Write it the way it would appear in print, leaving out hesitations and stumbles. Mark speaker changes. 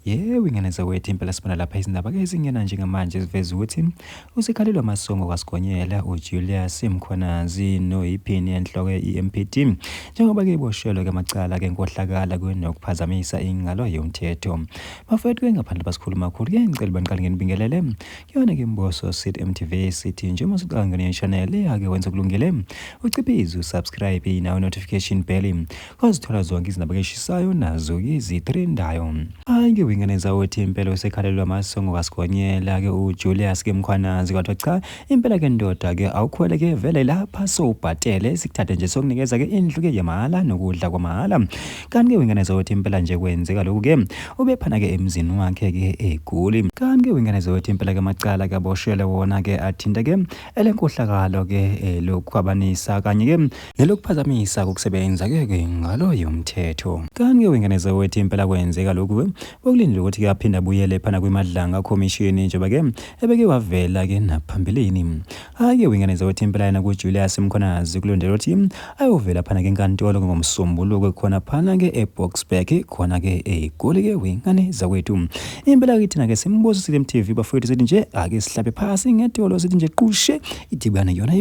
Speaker 1: Yebo, ingane zakwethu impela sibona lapha izindaba-ke ezingena njengamanje ziveza ukuthi usekhalelwa amasongo kaSigonyela uJulius Mkhwanazi noyiphini yenhloko ye-EMPD njengoba-ke eboshelwe-ke amacala-ke enkohlakala kunokuphazamisa ingalo yomthetho. Bafowethu-ke ngaphandle basikhuluma kakhulu-ke ngicela baniqale nginibingelele kuyona-ke Mboso City MTV sithi nje uma usuqala ngene channel ake wenze kulungile uciphize usubscribe nawo notification bell Wazithola zonke izindaba eshisayo nazo-ke ezitrendayo. Hhayi-ke wingane zawuthi impela usekhalelwa amasongo kaSigonyela-ke uJulius-ke Mkhwanazi kwathiwa cha impela-ke ndoda-ke awukhwele-ke vele lapha sowubhatele sikuthathe nje sokunikeza-ke indlu-ke yamahhala nokudla kwamahhala. Kanti-ke wingane zawuthi impela nje kwenzeka lokhu-ke ubephana-ke emzini wakhe-ke eGoli. Kanti-ke wingane zawuthi impela-ke amacala-ke aboshelwe wona-ke athinta-ke elenkohlakalo-ke elokukhwabanisa kanye-ke Nelokuphazamisa kokusebenza ke ngalo yomthetho. Kanti-ke wengane zawethu impela kwenzeka lokhu bekulindele ukuthi ke aphinde abuyele phana kwiMadlanga Commission njengoba ke ebeke wavela ke naphambilini. Hhayi-ke wengane zawethu impela yena kuJulius Mkhwanazi kulindele ukuthi ayovela phana ke enkantolo ngoMsombuluko khona phana ke eBoksburg khona ke eGoli ke wengane zawethu. Impela ke thina ke simbuzo sithi MTV bafowethu sithi nje ake sihlabe phasi ngedolo sithi nje qushe idibane yona.